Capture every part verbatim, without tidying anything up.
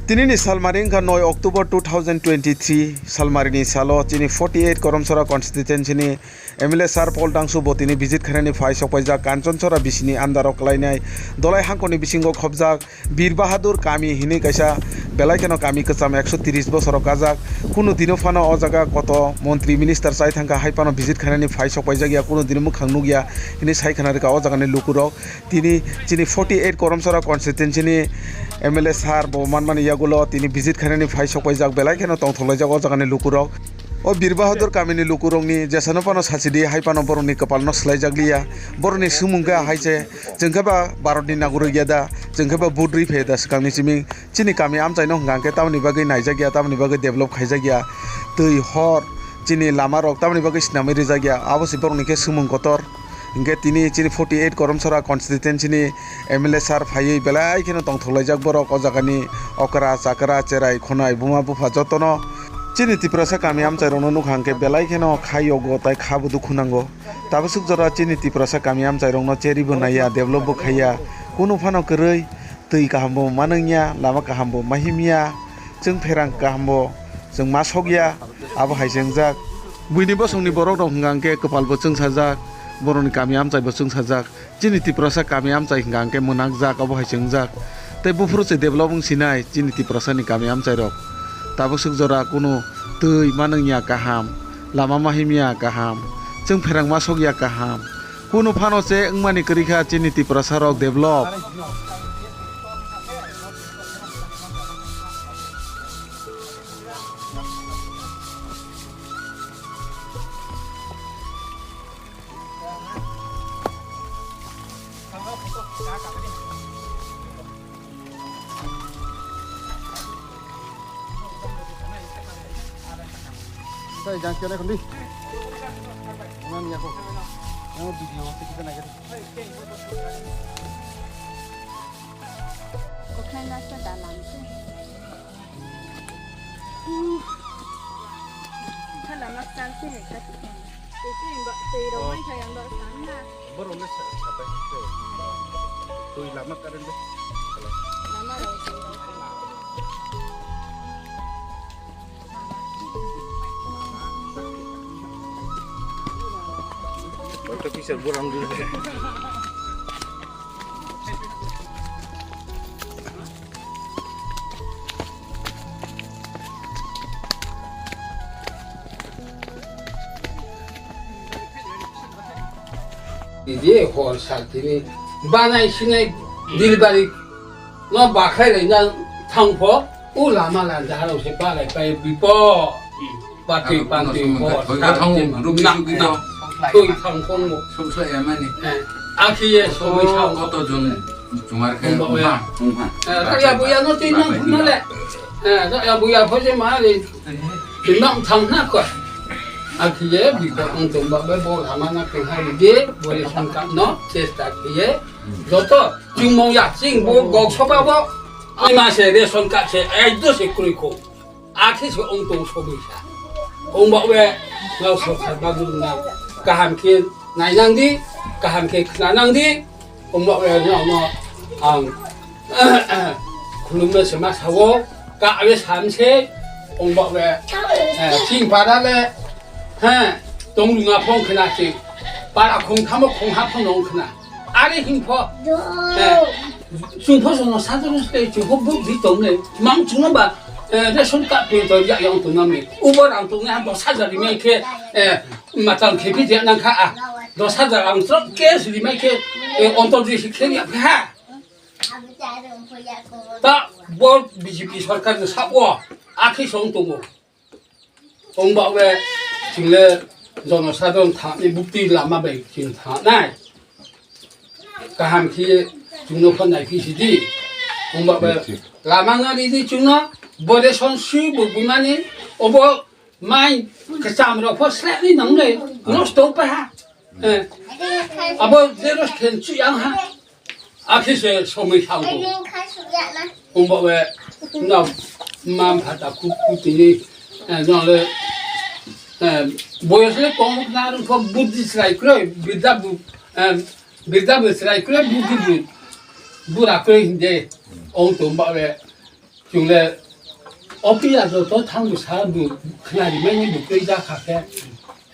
Tini ni salmari wngkha noi October two thousand twenty-three, salmari ni salo chini forty eight Koromsora constituency ni M L A sir Paul Dangsu bo tini visit khainani phai sokpaijak Kanchanchora bisini under o kwlainai Dolai hangkoni bisingo khobjak Bir Bahadur kami hinwi kaisa belai kheno kami kwcham ekso tris bosoro kajak. Kunu dino phano o jaga koto montri minister chai thangkha hai phano visit khainani phai sokpaijakya, kunu dino mwkhang nukya hinwi sai khna rwkha o jagani lukurok. Tini chini forty eight Koromsora constituency ni M L A sir bo manmani yagulo tini visit khainani phai sokpaijak, belai kheno tongthok laijak o jagani lukurok. O Bir Bahadur kamini lukurokni jesano phano sachidi hai phano borokni kwpalno swlaijakliya. Borokni swmung khe hai se, chwng khe ba Bharatni nagorik ya da, chwng khe ba vote rwi phaiya da swkangni simi? Chini kami amchaino hwnkha hwnkhe tamoni bagwi naijakya, tamoni bagwi develop khaijakya? Twi hor chini lamarok tamoni bagwi swnamwi rijakya? Abo se borokni khe swmung kotor. Hinkhe tini chini forty eight Koromsora constituency ni M L A sir phaiwi belai kheno tongthok laijak borok o jagani okra, chakra, cherai, khonai, buma, bupha jotono. Chini Tiprasa kami amchairokno nukha hwnkhe belai kheno kha yogo tai kha bo dukhu nango. Tabuk swk jora chini Tiprasa kami amchairokno cheribo naiya, develop bo khaiya, kunu phano kwrwi. Twi kaham bo manwngya, lama kaham bo mahimya, chwng pherang kaham bo chwng ma sokya, abo hai se wngjak. Buini bosongni borok rok hwnkha hwnkhe kwpal bo chwngsajak, borokni kami amchai bo chwngsajak, chini Tiprasa kami amchai hwnkha hwnkhe mwnakjak, abo hai se wngjak. Tei buphuru se develop wng sinai chini Tiprasa ni kami amchai rok. Tabuk swk jora kunu twi manwngya kaham, lama mahimya kaham, chwng pherang ma sokya kaham, kunu phano se wngmani kwrwi kha chini Tiprasa rok develop. Sai jang kene kondi. Ngan ya ko. Yang video se kita nak. Koknai nasa dalam se. Khala mak chang se hai ka. Twi rok mai kha yang ba san na. Borok le sa-, sapai se. Twi lama karen de. Lama rok se. Oito kisar borang dulu. Ide hor saltini banai sinai dilbari no bakhai rina thangpho u lama landa harau se balai pai bipo. Pati, pati, thoi thang, rupi sugi to. Thoi thang phone mo. Sumsa ya mani. Akhi ye somoi sa. Koto jon chumar khe. Rak ya buya no twi nang phuna le. Rak ya buya pho je ma le. Twi nang thang na ko. Akhi ye bi ko ang tum ba bo lama na khe ha de bo ye song ka no chesta khe ye. Joto chungmong ya ching bo gok soba bo. Ai ma se ration card se ai do se kroi ko. Akhe se ong tong sobi sa. Ong ba we nau sorkar bagwi nai kaham khe nainang di, kaham khe khwnanang di. Ong ba we no no ang khulumno se ma sawo ka we sam se ong ba we ching para le he tong lunga phong khna se para khong thamo khong ha phong nong khna. Ari him pho. Eh, chwng pho jono sadharano se, chwng pho budhi tong le. Mang chwngno ba, eh, ration card twi to ya yang tong nang ni. Ubo rang tong nai dos hajar rimai khe, eh, machang khe phi ya nang kha a. Dos hajar ang trok cash rimai khe, eh, ontor di si khe ya ha. Ta bo B J P sarkar ni sabo akhi song tongo. Ong ba we chwng le jonosadharon thani bukti lama bai chwng thanai. Kaham khe chwngno phan nai phi sidi. Ong ba we lama no ridi chwngno bore son sui bo bumani obo mai kacham rok pho srai nang le nosto pa ha. Eh, abo zero khen chu yang ha. Akhe se somoi sao. Ong ba we na mam phata khu khu tini, eh, no le, eh, boyos le kong na rung kho budhi srai kroi, bidda bu, eh, bidda bu srai kroi, budhi bu, bura kroi hinde. Ong tong ba we. Chwng le office o joto thang bo sa bo khnari mani bo twi ja kha khe,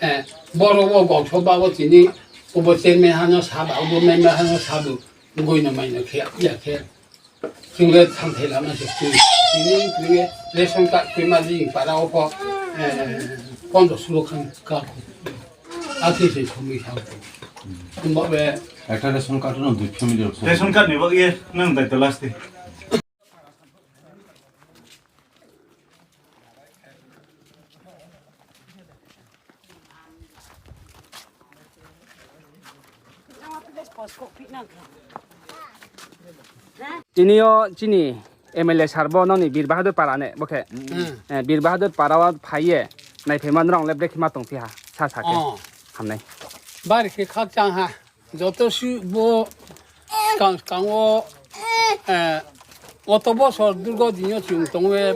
eh, boro o gokso ba o chini obo chairman hano sa ba, obo member hano sa bo goino maino khe ya khe. Chwng le thang thai lama se twi. Tini twi ration card twi ma jing para o ko, eh, pondro sulo khan ka ko. Akhe se thumwi sa ko. Tumba be. Ekta ration card no dui family rok. Ration card ni bagwi nang dai to last day. Tini o chini M L A sir bo noni Bir Bahadur Para ne bo khe. Hmm. Eh, Bir Bahadur Para o phai ye nai phai ma nrong le brekhe ma tong phi ha sa sa khe. Oh. Hamnai. Bari khe khakchang ha. Joto si bo skang skang o, eh, oto bosor durgo dinyo chwng tongwe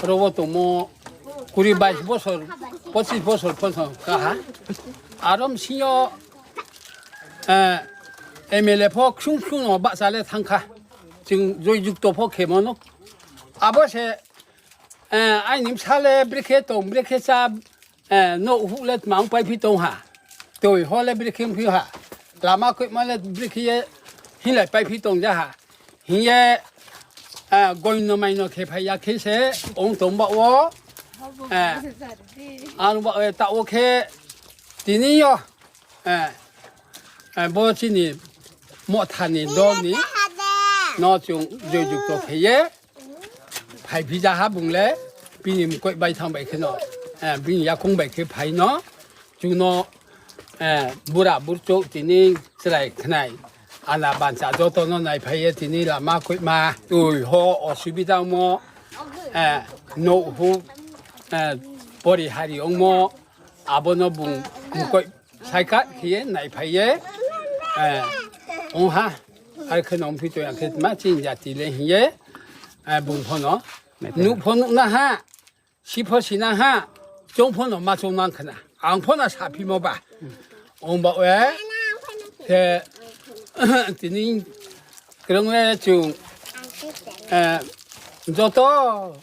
rogo tongmo kuri bais bosor, pochis bosor phano kaha. Arom sinyo, eh, M L A pho khsung khsung no bahcha le thangkha. Chwng joy jukto pho khemono. Abo se, eh, aini bwsale brekhe tong, brekhe cha, eh, no huk le tma wng paiphi tong ha. Twi ho le brekhe wng phi ha. Lama koima le brekhe ye hinlai paiphi tong ja ha. Hiye, eh, goino maino khe phai ya khe se ong tong ba o. Eh, ang ba, eh, ta o khe tini yo, eh, eh, bo chini Mothani dol ni no chwng joy jukto khe ye. Phai phija ha bung le, bini mukoi bai thang bai khe no, eh, bini yakung bai khe phai no, chwng no, eh, bura burchuk tini chwrai khnai, ana bansa joto no nai phai ye tini lama koima, twi ho osubida ongmo, eh, no huk, eh, pori hari ongmo, abo no bung mukoi Sai kha khiye nai phaiye, eh, ong ha, ar khe nong phi to ya khe ma chin jati le hiye, eh, bung phono, nuk pho nuk na ha, si pho si na ha, chong phono ma chong nang khna, ang phono sa phi mo ba, ong ba we, khe, tini kwrwng le chung, eh, joto,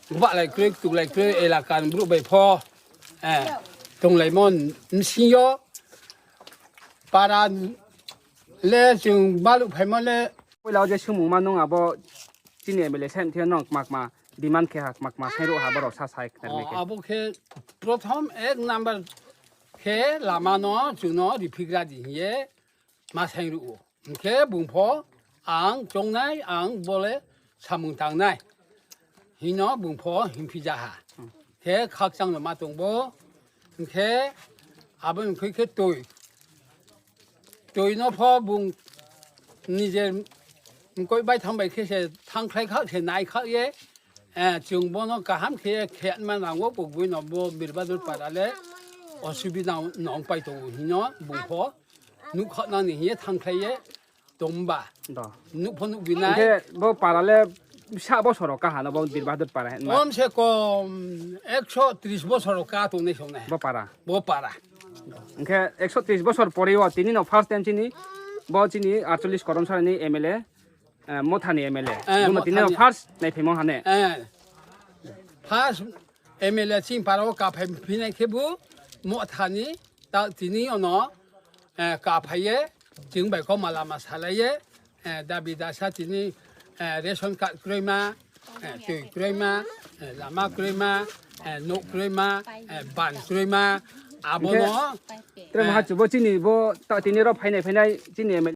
ba lai kwrwi, tuk lai kwrwi, elaka ni bru bai pho, eh, tong lai mo, msing yo, Para le chwng balu phaima le. Puila o je swngmung ma nung abo chini M L A sai mthia nong kma kma demand khe ha kma kma sai rw ha borok sa sai khna Oh, meke. Abo khe prothom ek number khe lama no chwng no riphikra di hiye ma sai rw o. Hwnkhe bung pho ang chongnai ang bole samung tangnai. Hino bung pho himphija ha. Khe khakchang no ma tong bo. Hwnkhe aboni khoi khe twi. Twi no pho bung nije mkoi bai thang bai khe se thang khlai kha se nai kha ye. Eh, chwng bono kaham khe khe ma nango bugui no bo Birbadur para le osubida no pai tongo hino bung pho nuk kha nani hiye thang khlai ye. Tongba. Do. Nuk pho nuk binai. Hingke bo para le sa bosoro kaha no bo Bir Bahadur para hen ma. Kom se kom ekso tris bosoro ka tongnai songnai. Bo para. Bo para. Hingke ekso tris bosor pore o tini no first time chini bo chini aatchollish Karamsara ni M L A, eh, Mothani M L A. Eh, Bo no tini no Mothani. First nai phimo hane. Eh. First M L A chini para o kaphai phinai khe bo Mothani ta tini ono, eh, kaphai ye chwng bai kok ma lama salai ye, eh, dabi dasa tini, eh, ration card kwrwi ma, eh, twi kwrwi ma, eh, lama kwrwi ma, eh, nuk kwrwi ma, eh, ban kwrwi ma, abono, Hingke, Tre eh, maha chubo chini bo ta tini ro phainai phainai chini M L A.